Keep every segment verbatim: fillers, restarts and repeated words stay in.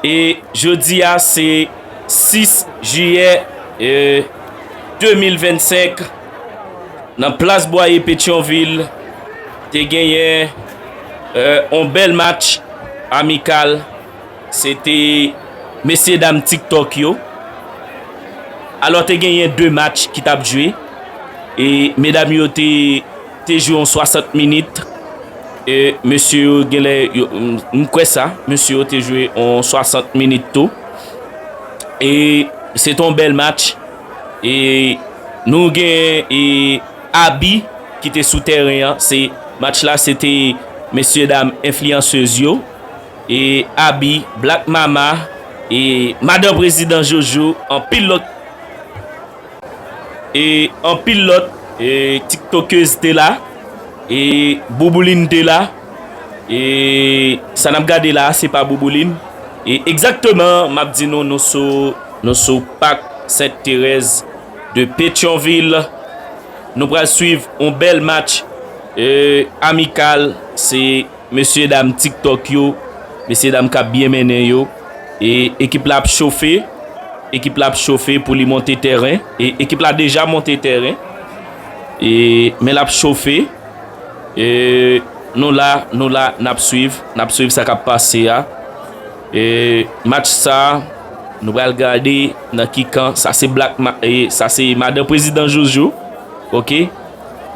E jodi a se sis jiyè, e, de mil vennsenk, nan plas Bwaye Petyonvil, te genyen, e, on bèl match amikal. Se te mesye dam TikTok yo. Alò, te genyen de match ki t ap jwe. E medam yo te, te jwe yon swasant minit. E mesye yo genlè, yo, m, m kwè sa, mesye yo te jwe yon swasant minit tou. E se te yon bèl match. E nou gen, e, Abi ki te sou tèren an. Se, match la, se te mesye dam enfliyansez yo. E Abi, Black Mama, e madan prezidan Jojo, anpil lòt, e anpil lòt, e tiktokez te la, e Bouboulin te la, e sa n ap gade la, se pa Bouboulin. E egzakteman, m ap di nou, nou sou, nou sou Pak Sent Terèz de Petyonvil. Nou pral swiv yon bèl match, e, amikal. Se mesye dam TikTok yo, mesye dam k ap byen mennen yo. E ekip la ap chofe, ekip la ap chofe pou li monte tèren. E ekip la deja monte tèren. E, men l ap chofe. E nou la, nou la, n ap swiv, n ap swiv sa k ap pase a. E match sa, nou pral gade nan ki kan. Sa se Black Ma-, e sa se madan prezidan Jojo. Oke.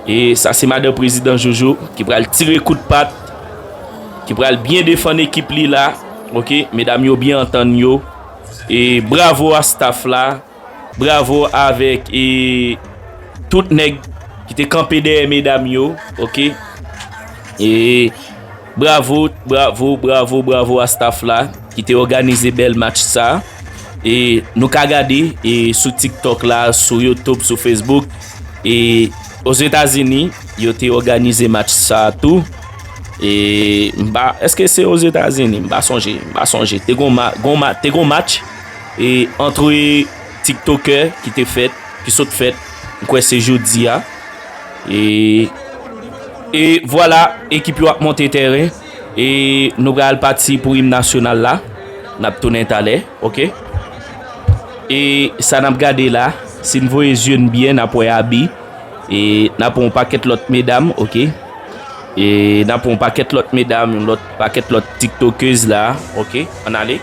E sa se madan prezidan Jojo ki pral tire kout pat, ki pral byen defann ekip li la. Oke, medam yo byen antann yo. E bravo a staff la, bravo avèk, e, tout nèg ki te kanpe dèyè medam yo. Oke. E bravo, bravo, bravo, bravo a staff la ki te òganize bèl match sa. E nou ka gade, e, sou TikTok la, sou YouTube, sou Facebook. E Ozetazini, yo te òganize match sa tou. E m pa, èske se Ozetazini? M pa sonje, m pa sonje. Te gon ma-, gon ma-, te gon match, e, antre tiktokè ki te fèt, ki sot fèt, m kwè se jodi a. E, e vwala, ekip yo ap monte tèren. E nou pral pati pou im nasyonal la. N ap tounen talè, oke? E sa n ap gade la, si n voye zye n byen, n ap wè Abi. E n ap wè yon pakèt lòt medam, oke? E n ap wè yon pakèt lòt medam, yon lòt pakèt lòt tiktokez la, oke? Ann ale.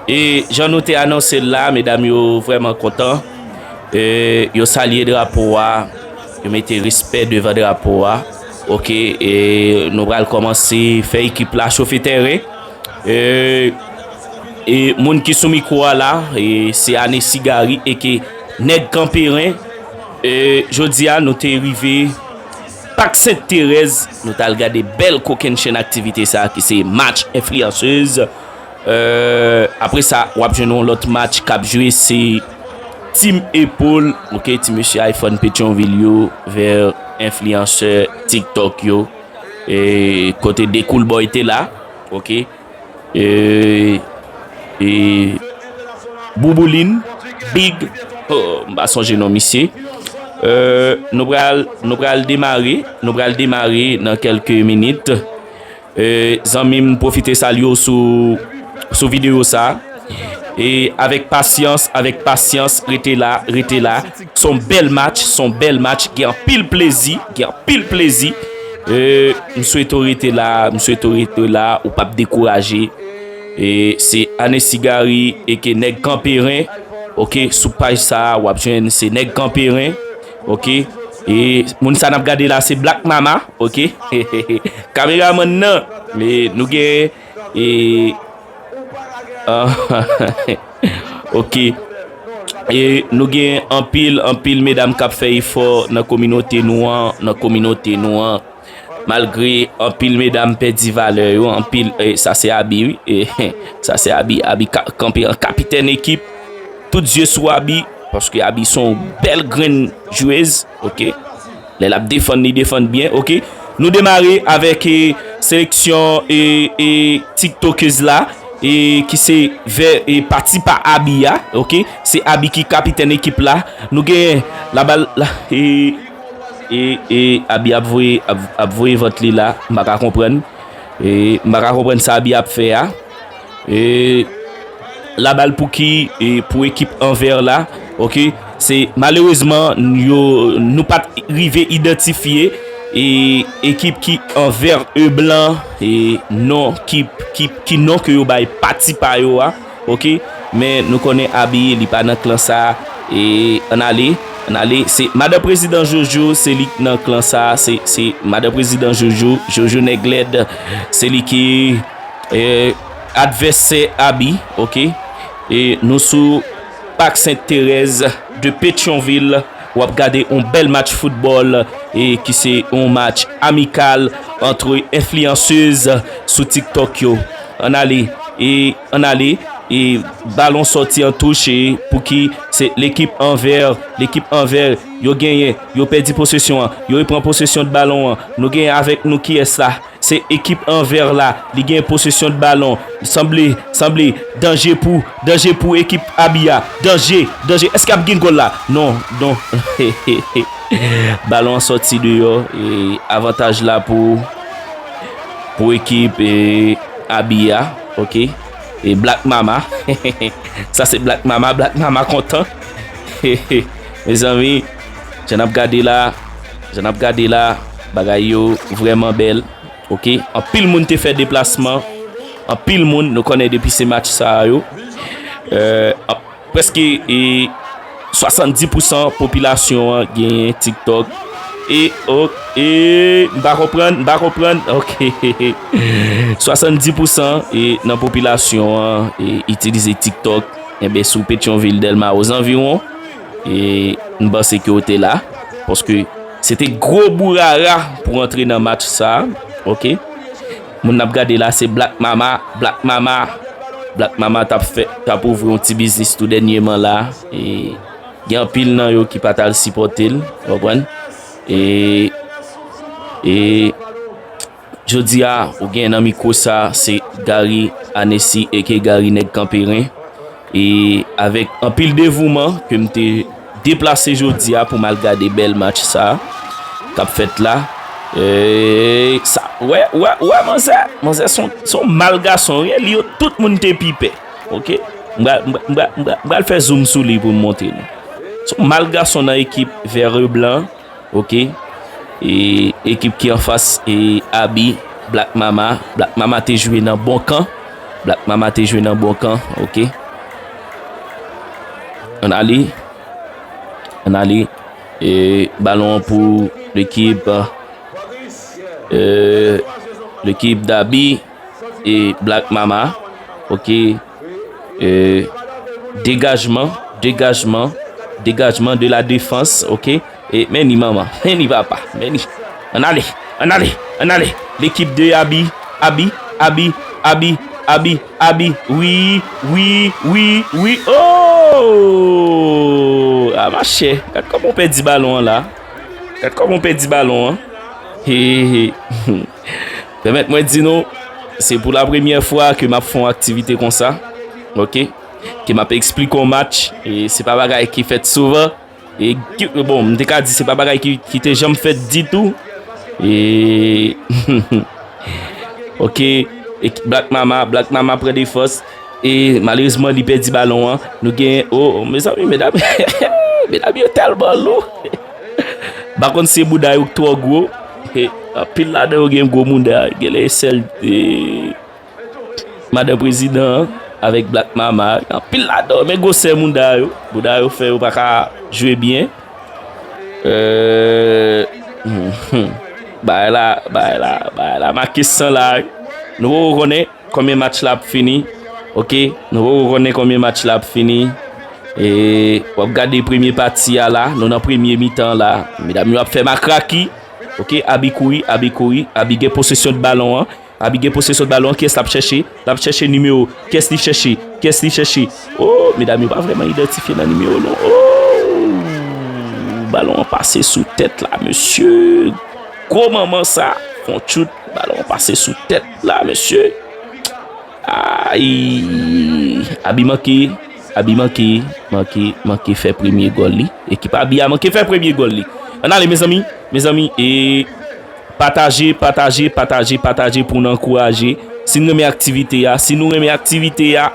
E jan nou te anonse l la, medam yo vrèman kontan. E yo salye drapo a, yo mete respè devan drapo a. Oke, e nou pral kòmanse fè ekip la chofe tèren. E, e moun ki sou mikwo a la, e se Ane Sigari eke Nèg Kanperen. E jodi a, nou te rive Pak Sent Terèz, nou t al gade bèl kokennchenn aktivite sa a ki se match enfliyansez. E, apre sa, w ap jwenn yon lòt match k ap jwe, se Team Epol, oke, ti mesye iPhone Petyonvil yo, vè enfliyansè TikTok yo, e kote Dekoul Boy te la, oke, e, e Bouboulin, Big, oh, m pa sonje non misye. E, nou pral, nou pral demare, nou pral demare nan kèlke minit. E, zanmi m, pwofite salye w sou, sou videyo sa. E avèk pasyans, avèk pasyans, rete la, rete la. Se yon bèl match, se yon bèl match, gen anpil plezi, gen anpil plezi. E, m swete w rete la, m swete w rete la, ou p ap dekouraje. E se Ane Sigari eke Nèg Kanperen. Oke, sou paj sa a, w ap jwenn se Nèg Kanperen. Oke. E moun sa n ap gade la, se Black Mama. Oke. Kameramann nan. Men nou gen, e, ah, oke. E nou gen anpil, anpil medam k ap fè efò nan kominote nou an, nan kominote nou an. Malgre anpil medam pèdi valè yo, anpil, e, sa se Abi, wi. E, sa se Abi. Abi ka-, kanpe an kapitèn ekip. Tout zye sou Abi, paske Abi se yon bèl grenn jwez, oke? Lè l ap defann, li defann byen, oke? Nou demare avèk, e, seleksyon, e, e, tiktokez la, e, ki se vè, e, pati pa Abi a, oke? Se Abi ki kapitèn ekip la. Nou gen labal la, e, e, e, Abi ap voye, ap, ap voye vant li la. M pa ka konprann. E, m pa ka konprann sa Abi ap fè a. E, labal pou ki, e, pou ekip Anvè la, oke? Se malerezman, yo, nou pa t rive idantifye, e, ekip ki an vè e blan, e, non, ki, ki, ki non ke yo bay pati pa yo a, oke? Men nou konnen Abi, li pa nan klan sa a, e, ann ale, ann ale. Se madan prezidan Jojo, se li k nan klan sa a, se, se madan prezidan Jojo, Jojo nèg lèd, se li ki, e, advèsè Abi, oke? E nou sou Pak Sent Terèz de Petyonvil, w ap gade yon bèl match foutbòl, e ki se yon match amikal antre enfliyansez sou TikTok yo. Ann ale, e ann ale, e balon sòti an touch, e pou ki se lekip Anvè, lekip Anvè, yo genyen, yo pèdi posesyon an, yo repran posesyon de balon an. Nou genyen avèk nou kiyès la? Se ekip Anvè la, li gen posesyon de balon. Sanble, sanble, danje pou, danje pou ekip Abi a. Danje, danje. Èske ap gen gòl la? Non, non. Balon an sòti deyò. E avantaj la pou, pou ekip, e, Abi a. Oke. E Black Mama. Sa se Black Mama, Black Mama kontan. Mezanmi, jan n ap gade la, jan n ap gade la, bagay yo vrèman bèl. Oke, anpil moun te fè deplasman. Anpil moun, nou konnen depi se match sa a yo. E, an-, prèske, e, swasanndis pousan popilasyon an genyen TikTok. E, o, e, m pa konprann, m pa konprann. Oke. Swasanndis pousan, e, nan popilasyon an, e, itilize TikTok. Enben, sou Petyonvil, Dèlma, ozanviwon, e m panse ke w te la, paske se te gwo bourara pou antre nan match sa a, oke? Moun n ap gade la, se Black Mama, Black Mama, Black Mama t ap fè, t ap ouvri yon ti biznis tou dènyèman la, e gen anpil nan yo ki pa t al sipòte l, w konprann? E, e, Jodi a, ou gen nan mikwo sa, se Gary Anesi, aka Gary Nèg Kanperen. E avèk anpil devouman ke m te deplase jodi a pou m al gade bèl match sa k ap fèt la. E sa, wè, wè, wè, manzè, manzè se yon, se yon mal gason, wi, li yo tout moun te pi pè. Oke? M pral, m pral, m pral, m pral, m pral fè zoom sou li pou m montre nou. Se yon mal gason nan ekip vè e blan. Oke. E ekip ki anfas, e Abi, Black Mama. Black Mama te jwe nan bon kan. Black Mama te jwe nan bon kan. Oke. Ann ale. Ann ale. E balon an pou lekip, e, lekip d'Abi. E Black Mama, oke. E degajman, degajman, degajman de la defans, oke. E men ni manman, men ni papa, men ni. Ann ale, ann ale, ann ale. Lekip de Abi, Abi, Abi, Abi, Abi, Abi. Wi, wi, wi, wi. Oh! A machè, gad kòman w pèdi balon an la. Gad kòman w pèdi balon an. He, he. Pèmèt mwen di nou, se pou la premyè fwa ke m ap fè yon aktivite konsa, oke? Ke m ap eksplike yon match, e se pa bagay ki fèt souvan. E ki, bon, m te ka di se pa bagay ki, ki te janm fèt ditou. E, oke, e Black Mama, Black Mama pran defans. E malerezman, li pèdi balon an. Nou gen, oh, mezanmi, medam, medam yo tèlman lou. M pa konn se bouda yo k twò gwo. E, anpil ladan yo gen gwo bouda. Genlè sèl, e, madan prezidan an avèk Black Mama. Anpil ladan yo, men gwosè bouda yo. Bouda yo fè yo pa ka jwe byen. E, bagay la, bagay la, bagay la make san la. Nou poko konnen konbyen match la ap fini. Oke, nou poko konnen konbyen match la ap fini. E w ap gade premye pati a la, nou nan premye mitan la. Medam yo ap fè makraki. Ok, Abi kouri, Abi kouri, Abi gen posesyon de balon an. Abi gen posesyon de balon an, kiyès l ap chèche? L ap chèche nimewo. Kiyès li chèche? Kiyès li chèche? Oh, medam yo pa vrèman idantifye nan nimewo non. Oh, balon an pase sou tèt la, mesye. Gwo manman sa, fon tchout, balon an pase sou tèt la, mesye. Ay, Abi manke, Abi manke, manke, manke fè premye gòl li. Ekip Abi a manke fè premye gòl li. Ann ale, mezanmi, mezanmi, e pataje, pataje, pataje, pataje pou n ankouraje. Si n renmen aktivite a, si nou renmen aktivite a,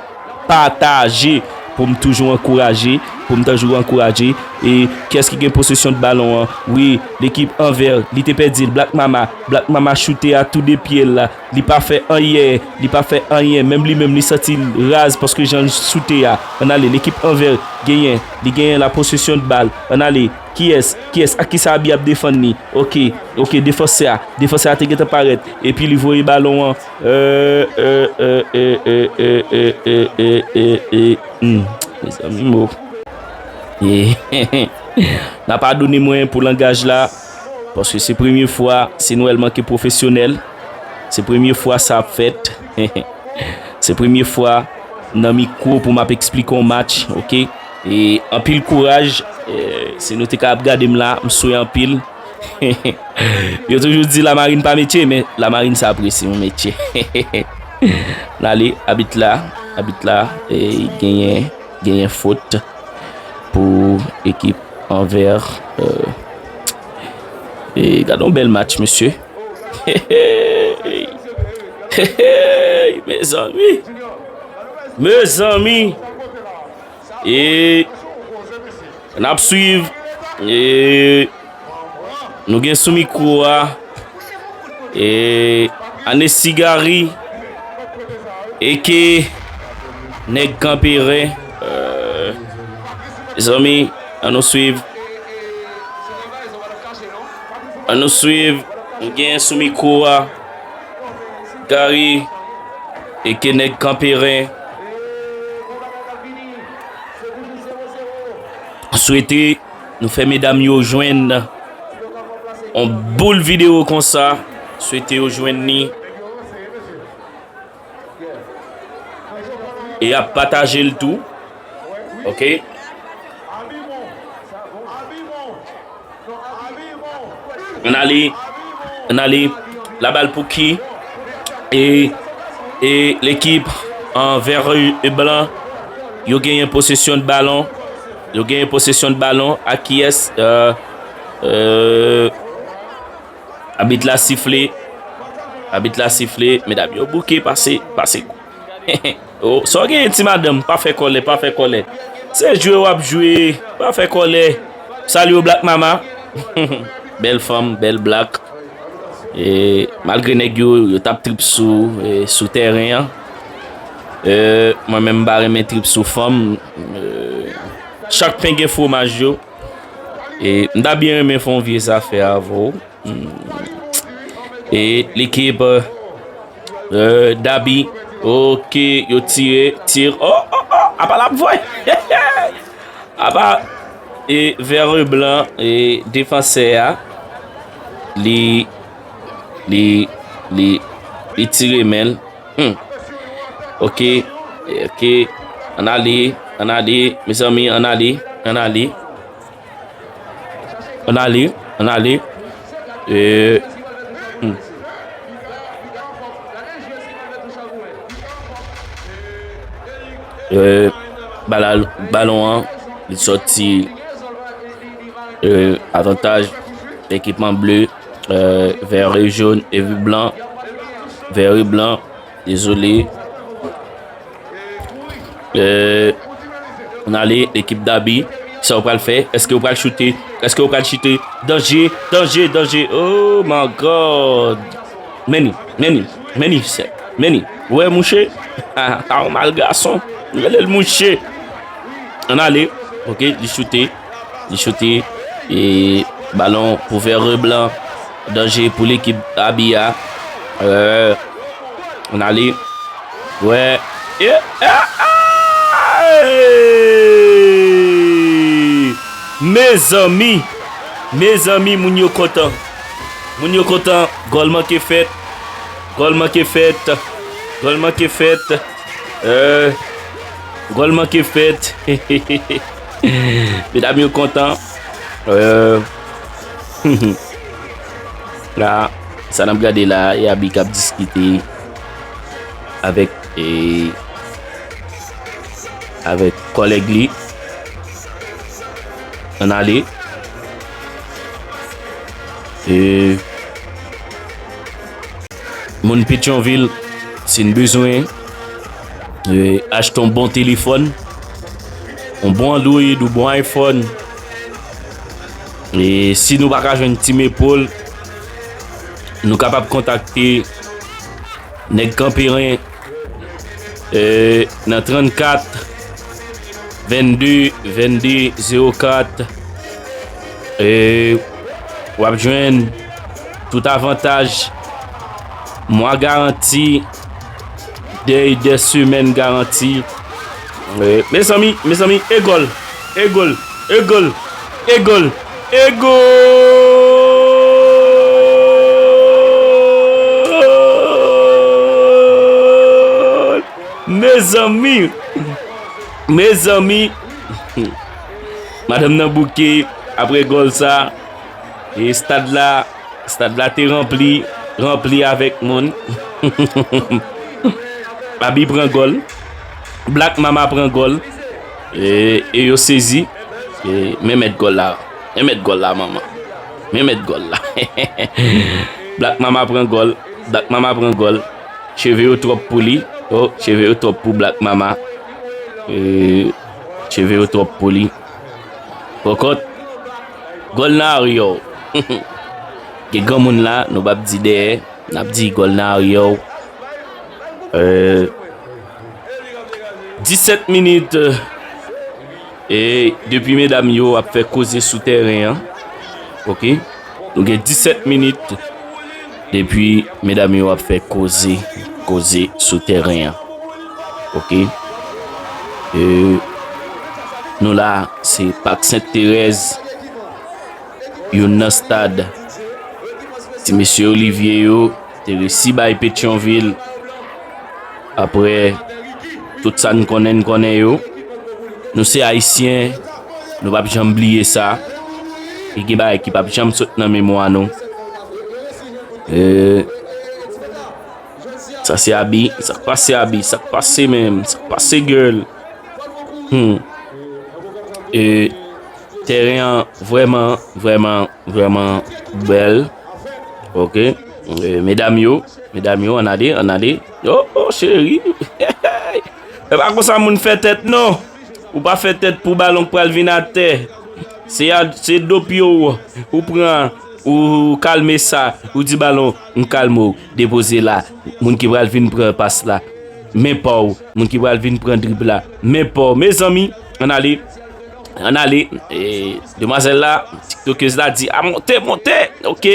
pataje pou m toujou ankouraje, pou m toujou ankouraje. E kiyès ki gen posesyon de balon an? Wi, lekip an vè, li te pèdi l. Black Mama, Black Mama choute a tou de pye l la. Li pa fè anyen, li pa fè anyen. Menm li menm, li santi l raz paske jan l choute a. Ann ale, lekip an vè genyen, li genyen la posesyon de bal. Ann ale, kiyès, kiyès, ak kisa Abi ap defann li? Ok, ok, defansè a, defansè a te gentan parèt. Epi li voye balon an. Euh, euh, euh, euh, euh, euh, euh, euh, euh, euh, hmm, mezanmi, mo. Yeah. N a padone mwen pou langaj la, paske se premye fwa, se Nwèl manke pwofesyonèl. Se premye fwa sa ap fèt. Se premye fwa nan mikwo pou m ap eksplike yon match, ok? E anpil kouraj, eh, si nou te ka ap gade m la, m swè anpil. Yo toujou di lamarin pa metye, men lamarin sa vre se yon metye. N ale, abit la, abit la, e genyen, genyen fot pou ekip an vè, eh, e gade yon bèl match, mesye. Hey, hey, hey, mezanmi. Mezanmi. E n ap swiv. E nou gen sou mikwo a. E Anesi Gary. Eke nèg Kanperen. Euh, mezanmi, ann nou swiv. Ann nou swiv. Nou gen sou mikwo a. Gary, eke nèg Kanperen. Swete nou fè medam yo jwenn on boul videyo konsa. Swete yo jwenn li. E ap pataje l tou. Ok. Ann ale, ann ale. Labal pou ki? E, e lekip an vè e blan, yo genyen posesyon de balon. Yo genyen posesyon de balon. Ak kiyès? Euh, euh, abit la sifle. Abit la sifle. Medam yo bouke, pase, pase. Oh, sa w genyen, ti madanm? Pa fè kòlè, pa fè kòlè. Se jwe w ap jwe, pa fè kòlè. Salye w, Black Mama. Bèl fanm, bèl black. E malgre nèg yo, yo t ap trip sou, e, sou tèren an. E, mwen menm, m pa renmen trip sou fanm. E, chak pen gen fwomaj yo. E, m ta byen renmen fè yon vye zafè avè w. Hmm. E lekip, euh, Dabi. Ok, yo tire, tire. Oh, oh, oh, apa l ap voye? Apa, e vè e blan, e defansè a, li, li, li, li tire men l. Hmm. Ok, ok. Ann ale, ann ale, mezanmi, ann ale, ann ale. Ann ale, ann ale. E, hmm. E, bala-, balon an, li sòti, e, avantaj ekipman ble, e, vè e jòn e blan, vè e blan. Dezole. Euh, ann ale, ekip Dabi. Sa w pral fè? Èske w pral choute? Èske w pral choute? Danje, danje, danje. Oh my God. Meni, meni, meni, sè. Meni. Ou wè mouche? A, a, yon mal gason. Rele l mouche. Ann ale. Ok, li choute. Li choute. E balon pou vè e blan. Danje pou lekip Dabi a. Euh, ann ale. Wè. E, a, a, e! Mezanmi, mezanmi, moun yo kontan. Moun yo kontan, gòl manke fèt. Gòl manke fèt. Gòl manke fèt. Euh, gòl manke fèt. Medam yo kontan. Euh, la, sa n ap gade la, e Abi k ap diskite avèk, e, avèk kòlèg li. Ann ale. E, moun Petyonvil, si n bezwen, e, achte yon bon telefòn, yon bon Android ou bon iPhone. E si nou pa ka jwenn Team Apple, nou kapab kontakte nèg Kanperen, e, nan trannkat vennde vennde zewo kat. E, w ap jwenn tout avantaj, mwa garanti, dèy dè semèn garanti. E, mezanmi, mezanmi, e gòl, e gòl, e gòl, e gòl, e gòl! Mezanmi, mezanmi, madanm nan bouke apre gòl sa. E stad la, stad la te ranpli, ranpli avèk moun. Abi pran gòl. Black Mama pran gòl. E, e yo sezi. E, men mèt gòl la. Men mèt gòl la, manman. Men mèt gòl la. Black Mama pran gòl. Black Mama pran gòl. Cheve yo twòp pou li. Oh, cheve yo twòp pou Black Mama. E, cheve yo twòp pou li. Pòkòt, gòl nan aryè w. Gen granmoun la, nou p ap di dèyè, n ap di gòl nan aryè w. Euh, disèt minit, e depi medam yo ap fè koze sou tèren an. Ok? Nou gen disèt minit depi medam yo ap fè koze, koze sou tèren an. Ok? E nou la, se Pak Sent Terèz, youn nan stad ti mesye Olivier yo te resi bay Petyonvil. Apre tout sa n konnen, n konnen yo. Nou se Ayisyen, nou p ap janm bliye sa. E gen bagay ki p ap janm sot nan memwa nou. E, sa se Abi, sa k pase Abi, sa k pase menm, sa k pase girl. Hmm. E tèren an vrèman, vrèman, vrèman bèl. Ok. E, medam yo, medam yo, ann ale, ann ale. Oh, oh, cheri. E pa konsa moun fè tèt non. Ou pa fè tèt pou balon k pral vin atè. Se a, se do pye w ou pran, ou kalme sa, ou di balon, m kalme w, depoze la. Moun ki pral vin pran pas la, men pa w. Moun ki pral vin pran drib la, men pa w. Mezanmi, ann ale. Ann ale. E, demwazèl la, tiktokez la di, a monte, monte. Ok.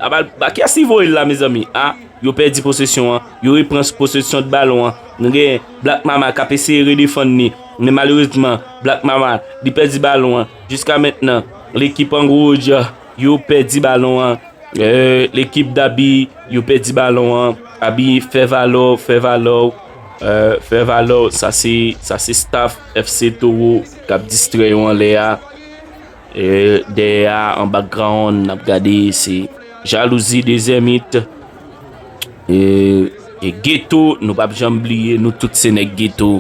A bal, ba kiyès li voye l la, mezanmi? A, yo pèdi posesyon an. Yo repran posesyon de balon an. Nou gen Black Mama k ap eseye redefann li. Men malerezman, Black Mama, li pèdi balon an. Jiska mentnan, lekip an woudj, yo pèdi balon an. E, lekip d'Abi, yo pèdi balon an. Abi, fè valè w, fè valè w. E, fè valè w. Sa se, sa se staff F C Toro k ap distrè yo anlè a. E, dèyè a, an background, n ap gade, se Jalouzi, Dezèmit. E, e Geto, nou p ap janm bliye, nou tout se nèg geto.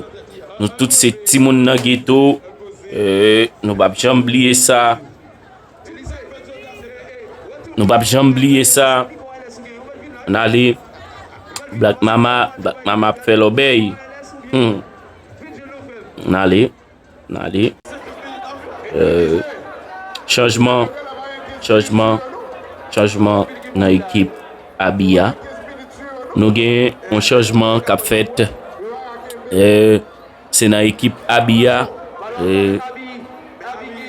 Nou tout se timoun nan geto. E, nou p ap janm bliye sa. Nou p ap janm bliye sa. Ann ale. Black Mama, Black Mama ap fè lòbèy. Hmm. Ann ale. Ann ale. Euh, chanjman, chanjman, chanjman nan ekip Abi a. Nou gen yon chanjman k ap fèt. Euh, se nan ekip Abi a. Euh,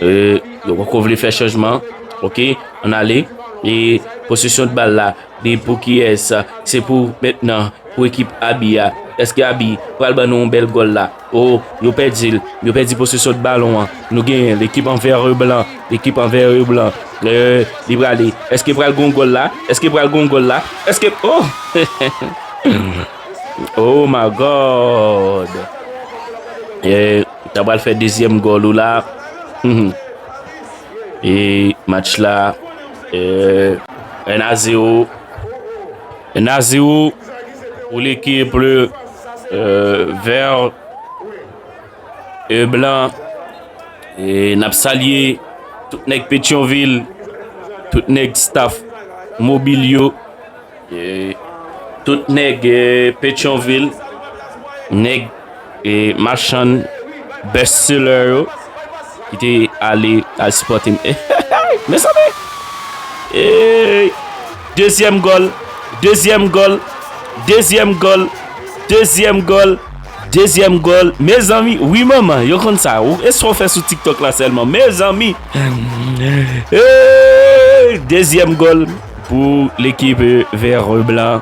euh, yo poko vle fè chanjman. Ok, ann ale. E posesyon de bal la, li pou kiyès? Se pou mentnan, pou ekip Abi a. Èske Abi pral ban nou yon bèl gòl la? O, yo pèdi l. Yo pèdi posesyon de balon an. Nou genyen l. Ekip an vè e blan. Ekip an vè e blan. E, li prale. Èske pral gon gòl la? Èske pral gon gòl la? Èske, o! Oh my God! E, ta pral fè dezyèm gòl ou la. E match la, e, un à zéro. Un à zéro pou lekip, e, vè e blan. E n ap salye tout nèg Petyonvil, tout nèg staff mobil yo, e tout nèg, e, Petyonvil, nèg, e, machann best seller yo ki te ale al sipòte m. Mezanmi! E, dezyèm gòl, dezyèm gòl, dezyèm gòl, dezyèm gòl, dezyèm gòl. Mezanmi, wi manman, yo konn sa. Ou, e sa w fè sou TikTok la sèlman. Mezanmi! E, dezyèm gòl pou lekip, e, vè e blan.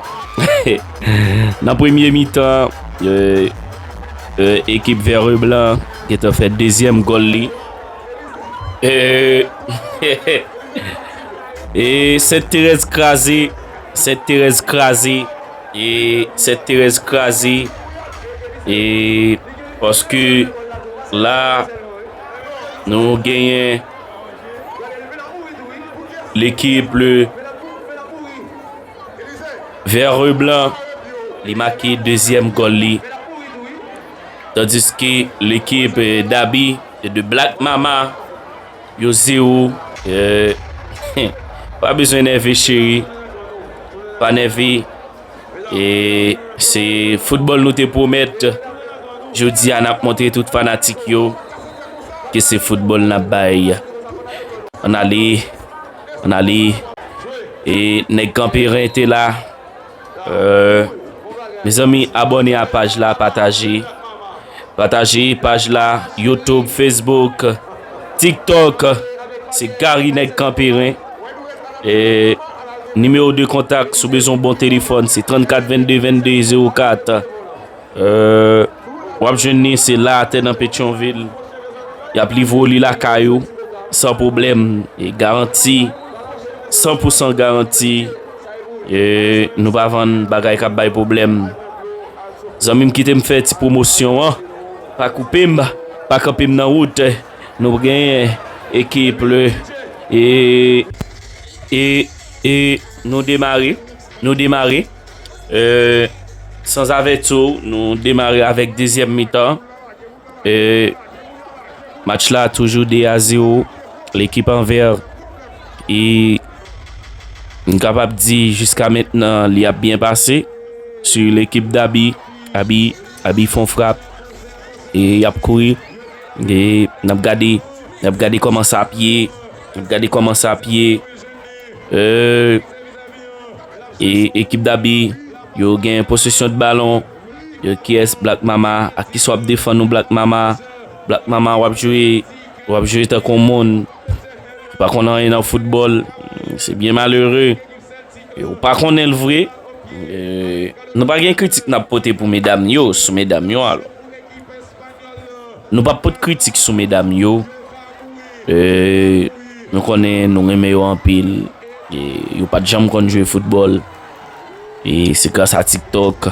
Nan premye mitan, e, e, ekip vè e blan gentan fè dezyèm gòl li. E, e Sent Terèz kraze, Sent Terèz kraze, e Sent Terèz kraze, e paske la, nou genyen lekip le vè e blan, li make dezyèm gòl li. Tandiske lekip, e, Dabi e de Black Mama, yo zewo. E, pa bezwen nève, cheri. Pa nève. E se foutbòl nou te pwomèt. Jodi a, n ap montre tout fanatik yo ke se foutbòl n ap bay. Ann ale, ann ale. E nèg Kanperen te la. E, mezanmi, abòne a paj la, pataje. Pataje paj la, YouTube, Facebook, TikTok. Se Gary Nèg Kanperen. E nimewo de kontak, si w bezwen yon bon telefòn, se trannkat vennde vennde zewo kat. E, w ap jwenn li, se la atè nan Petyonvil. Y ap livre w li lakay ou, san pwoblèm. E garanti, san pou san garanti. E nou pa vann bagay k ap bay pwoblèm. Zanmi m, kite m fè ti pwomosyon an. Pa koupe m, pa kanpe m nan wout. Nou genyen ekip le, e, e, e nou demare, nou demare. E, sanzavèti w, nou demare avèk dezyèm mitan. E, match la toujou de a zewo. Lekip an vè, e, m kapab di jiska mentnan li ap byen pase. Sou lekip Dabi, Abi, Abi fè yon frap. E y ap kouri. E n ap gade, n ap gade kòman sa ap ye. N ap gade kòman sa ap ye. E, e ekip Dabi, yo gen posesyon de balon. Yo, kiyès? Black Mama. Ak kisa w ap defann ou, Black Mama? Black Mama, w ap jwe, w ap jwe tankou yon moun ki pa konn anyen nan foutbòl. Se byen malere. E ou pa konnen l vre. E nou pa gen kritik n ap pote pou medam yo, sou medam yo alò. Nou p ap pot kritik sou medam yo. E nou konnen nou renmen yo anpil. E yo pa t janm konn jwe foutbòl. E se gras a TikTok,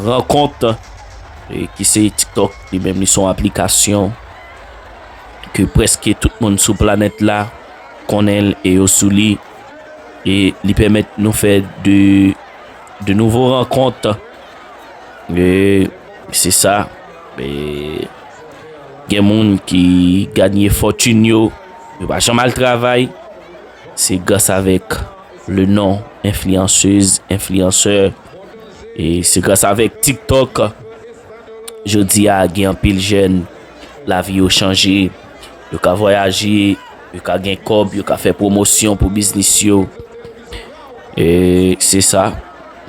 rankont, e ki se TikTok, li menm li se yon aplikasyon ke prèske tout moun sou planèt la konnen l e yo sou li. E li pèmèt nou fè de, de nouvo rankont. E se sa. E gen moun ki ganye fòtin yo, yo pa janm al travay. Se gras avèk le non enfliyansez, enfliyansè. E se gras avèk TikTok. Jodi a, gen anpil jèn, lavi yo chanje. Yo ka vwayaje, yo ka gen kòb, yo ka fè pwomosyon pou biznis yo. E se sa,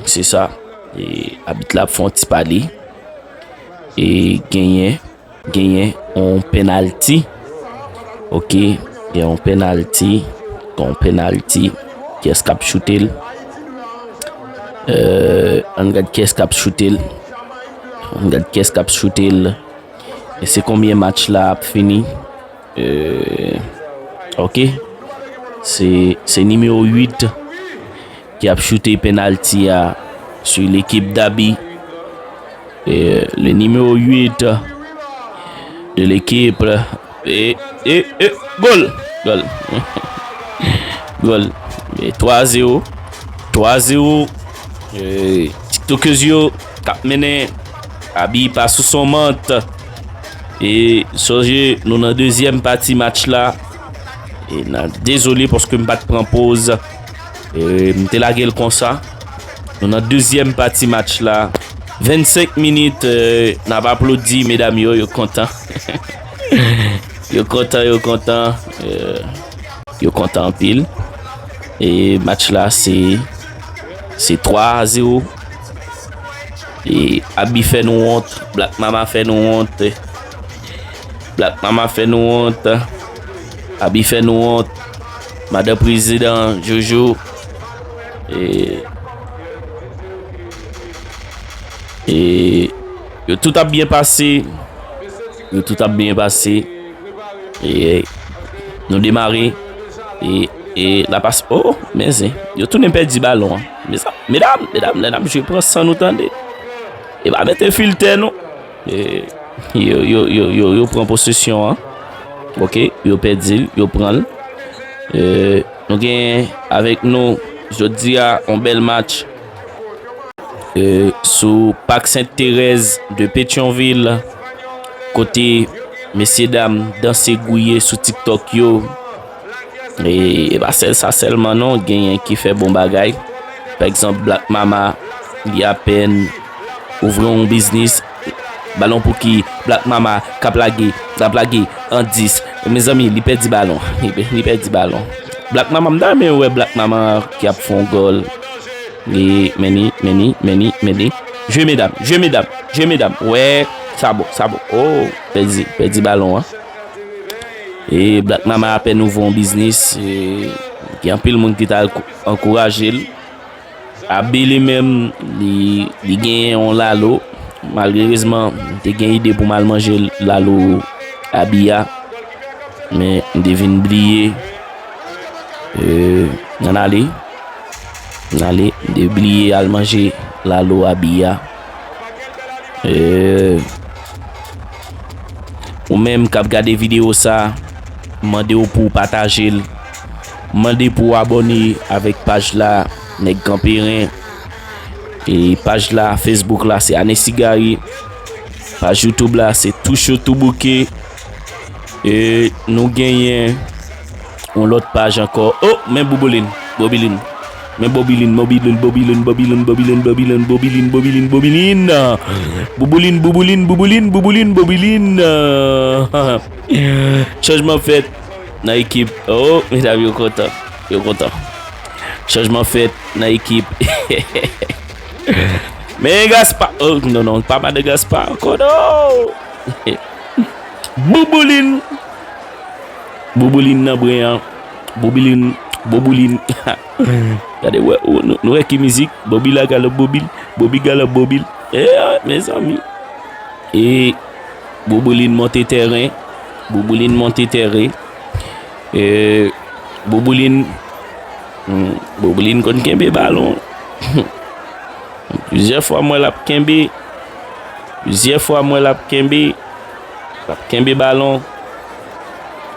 se sa. E abit la ap fè yon ti pale. E genyen, genyen yon penalti. Ok, gen yon penalti, gen yon penalti. Ok, Kiyès k ap choute l? Euh, ann gad kiyès k ap choute l. Ann gad kiyès k ap choute l. E se konbyen match la ap fini? Euh, ok. Se, se nimewo uit ki ap choute penalti a sou lekip Dabi. Et le numéro huit de l'équipe. Et, et, et, gol! Gol! Gol! Et twa a zewo. Twa a zewo. Eh, TikTokèz yo k ap mennen. Abi pa sou son mant. E sonje, nou nan dezyèm pati match la. E nan, dezole paske m pa t pran poz. E m te lage l konsa. Nou nan dezyèm pati match la. Vennsenk minit, eh, n ap aplodi medam yo, yo kontan. Yo kontan, yo kontan. Eh, yo kontan anpil. E match la, se, se twa a zewo. E Abi fè nou wont, Black Mama fè nou wont. Black Mama fè nou wont. Abi fè nou wont. Madan Prezidan Jojo. E, e yo tout ap byen pase. Yo tout ap byen pase. E nou demare. E, e la pas. Oh, men zen. Yo tounen pèdi balon an. Mezanmi, medam, medam, lè n ap jwe, pran san nou tande. E pa mete filtè non. E yo, yo, yo, yo, yo pran posesyon an. Ok, yo pèdi l, yo pran l. E nou gen avèk nou jodi a yon bèl match. E sou Pak Sent Terèz de Petyonvil, kote mesyedam danse gouye sou TikTok yo. E, e pa sèl sa sèlman non, genyen ki fè bon bagay. Pa egzanp, Black Mama, li apèn ouvri yon biznis. Balon pou ki? Black Mama k ap lage, k ap lage an dis. Mezanmi, li pèdi balon. Li, li pèdi balon. Black Mama, m ta renmen wè Black Mama ki ap fè yon gòl. Li, men li, men li, men li, men li. Jwe medam, jwe medam, jwe medam. Wè, sa bon, sa bon. Oh, pèdi, pèdi balon an. E Black Mama apèn ouvri yon biznis. E gen anpil moun ki ta al kou-, ankouraje l. Abi li menm, li, li genyen yon lalo. Malrezman, m te gen ide pou m al manje lalo Abi a. Men, m te vin bliye. E, ann ale. Ann ale. M te bliye al manje lalo Abi a. E, ou menm k ap gade videyo sa, m mande w pou w pataje l. M mande pou w abòne avèk paj la, Nèg Kanperen. E paj la, Facebook la, se Ane Sigari. Paj YouTube la, se Tou Cho Tou Bouke. E nou genyen yon lòt paj ankò. Oh, men Bouboulin, Bobilin. Men Bobilin, Bobilin, Bobilin, Bobilin, Bobilin, Bobilin, Bobilin, Bobilin, Bobilin. Bouboulin, Bouboulin, Bouboulin, Bouboulin, Bobilin. Chanjman fèt nan ekip. Oh, medam yo kontan. Yo kontan. Chanjman fèt nan ekip. Men Gaspa. Oh, non, non, pa Madan Gaspa ankò, non. Bouboulin. Bouboulin nan bren an. Bouboulin. Bouboulin. Gade, wè, ou, nou, nou wè ki mizik. Bobi la galop Bobil. Bobi galop Bobil. Eh, mezanmi. E Bouboulin monte tèren. Bouboulin monte tèren. E Bouboulin. Hmm, Bouboulin konn kenbe balon. Plizyè fwa m wè l ap kenbe. Plizyè fwa m wè l ap kenbe. L ap kenbe balon.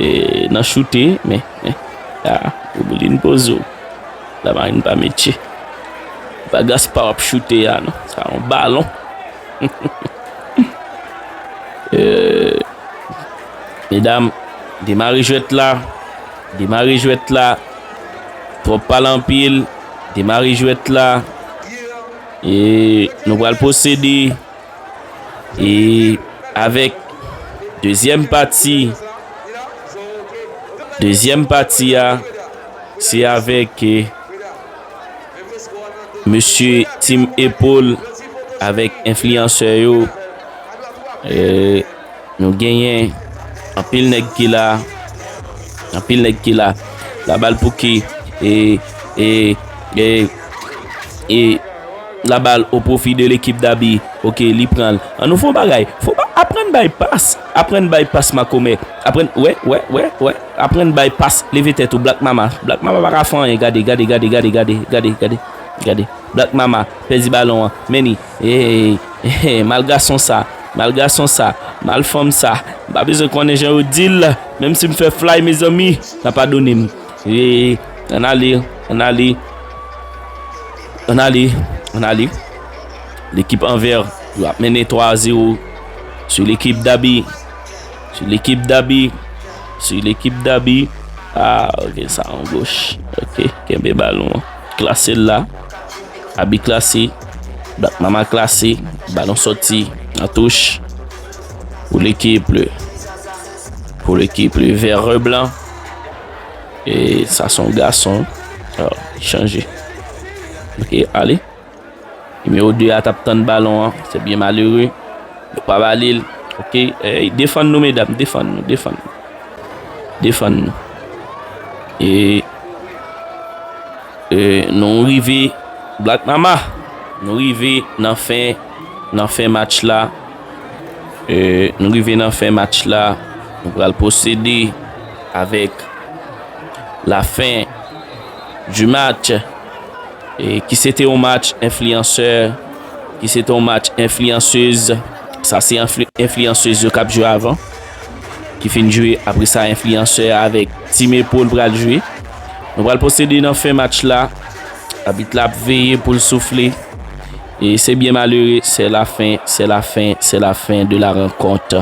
E nan choute, men, men. Ah, Bouboulin poze w. Lamarin pa metye. Pa Gaspa w ap choute a, non. Sa yon balon. Eh, medam, demare jwèt la. Demare jwèt la. Twòp pale anpil. Demare jwèt la. E nou pral pwosede. E avèk dezyèm pati. Dezyèm pati a, se avèk, eh, mesye Team Epol avèk enfliyansè yo. Eh, nou genyen anpil nèg ki la. Anpil nèg ki la. Labal pou ki, eh, E, e, e, la balle au profit de l'équipe d'Abi. Ok, li pran l. An nou fè yon bagay. Fò ba, aprann bay pas. Aprann bay pas makomè. Aprann, wè, wè, wè, wè. Aprann bay pas. Leve tèt ou, Black Mama. Black Mama pa ka fè anyen. Gade, gade, gade, gade, gade, gade, gade, gade. Black Mama, pèdi balon an. Men li. Hey, hey, mal gason sa. Mal gason sa. Mal fanm sa. M pa bezwen konnen jan yo di l. Menm si m fè fly, mezanmi, n a padone m. Hey, ann ale, ann ale. Ann ale, ann ale. L'équipe en vert, yo ap mennen twa a zewo sou l'équipe d'Abi. Sou l'équipe d'Abi. Sou l'équipe d'Abi. Ah, ok, sa an goch. Ok, kenbe balon an. Klase l la. Abi klase. Black Mama klase. Balon sòti. An touch. Pou l'équipe. Pou l'équipe vert et blanc. E sa se yon gason. Alò, li chanje. Ok, ale. Nimewo de a t ap tann balon an. Se byen malere. Yo pa ba li l. Ok. Ey, defann nou, medam. Defann nou, defann nou. Defann nou. E, e nou rive Black Mama. Nou rive nan fen, nan fen match la. E, nou rive nan fen match la. Nou pral pwosede avèk la fen du match. E ki se te yon match enfliyansè, ki se te yon match enfliyansez. Sa se enfli-, enfliyansez yo k ap jwe avan, ki fin jwe. Apre sa, enfliyansè avèk Team Epol pral jwe. Nou pral pwosede nan fen match la. Abit la ap veye pou l soufle. E se byen malere, se la fen, se la fen, se la fen de la rankont.